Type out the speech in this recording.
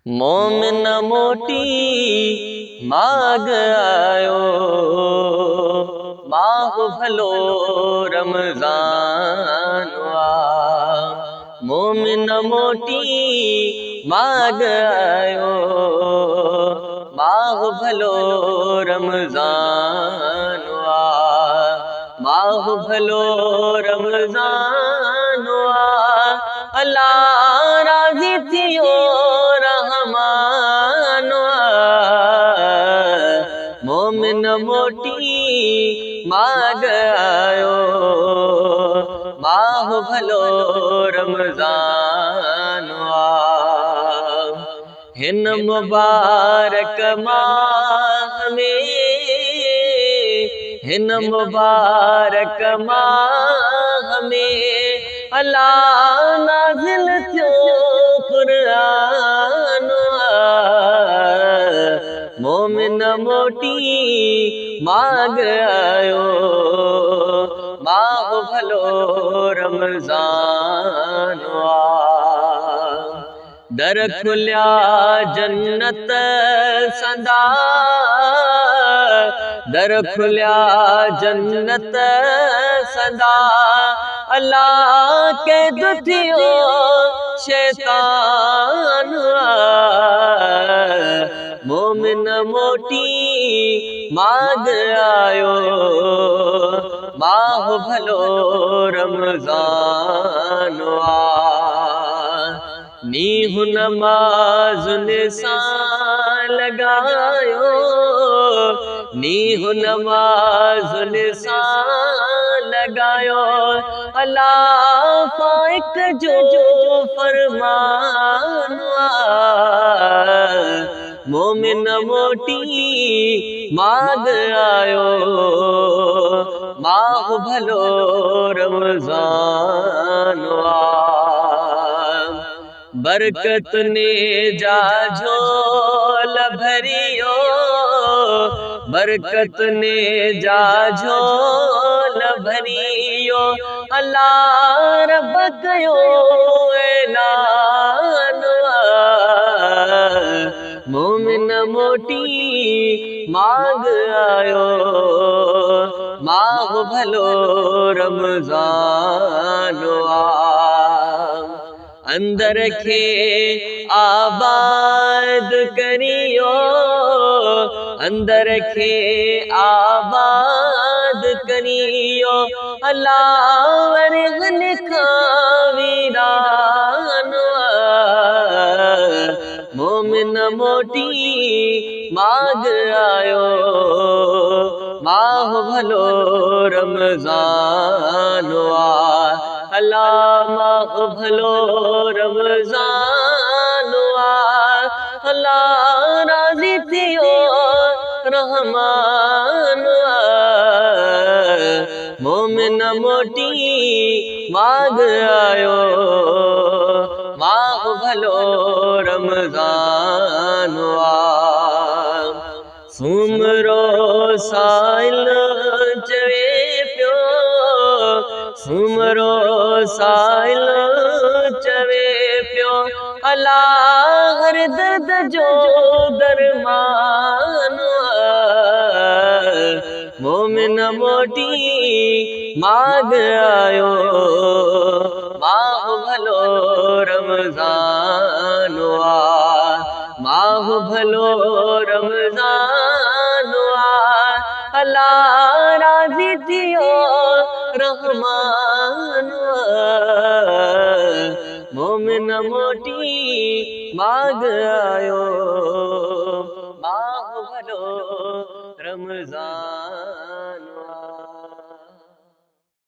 مومن موٽي ماڳ آيو، ماهه ڀلو رمضان آ. مومن موٽي ماڳ آيو، ماهه ڀلو رمضان آ. ماهه ڀلو رمضان آ. الله راضي ٿيو رحمان آ. مومن موٽي ماڳ آيو، ماهه ڀلو رمضان آ. هن مبارڪ ماهه ۾، هن مبارڪ ماهه ۾، الله نازل ٿيو قرآن آ. مومن موٽي ماڳ آيو، ماهه ڀلو رمضان آ. در کليا جنت سندا، در کليا جنت سندا، الله قيد ٿيو شيطان آ. مومن موٽي ماڳ آيو، ماهه ڀلو رمضان آ. نينهن نمازن سان لڳايو، نينهن نمازن سان لڳايو، الله فائق جو فرمان آ. مومن موٽي ماڳ آيو، ماهه ڀلو رمضان آ. برڪت ني جا جهول ڀريو، برڪت ني جا جهول ڀريو، الله رب ڪيو اعلان آ. مومن موٽي ماڳ آيو، ماهه ڀلو رمضان آ. اندر کي آباد ڪريو، اندر کي آباد ڪريو، الله ورهن کان ويران آ. مومن موٽي ماڳ آيو، ماهه ڀلو رمضان آ. الله ماهه ڀلو رمضان آ. الله راضي ٿيو رحمان آ. مومن موٽي ماڳ آيو، ماهه ڀلو رمضان آ. سومرو سائل چوي پيو، سومرو سائل چوي پيو، الله هر درد جو درمان آ. مومن موٽي ماڳ آيو، ماهه ڀلو رمضان آ. ماهه ڀلو رمضان آ. الله راضي ٿيو رحمان آ. مومن موٽي ماڳ آيو، ماهه ڀلو رمضان.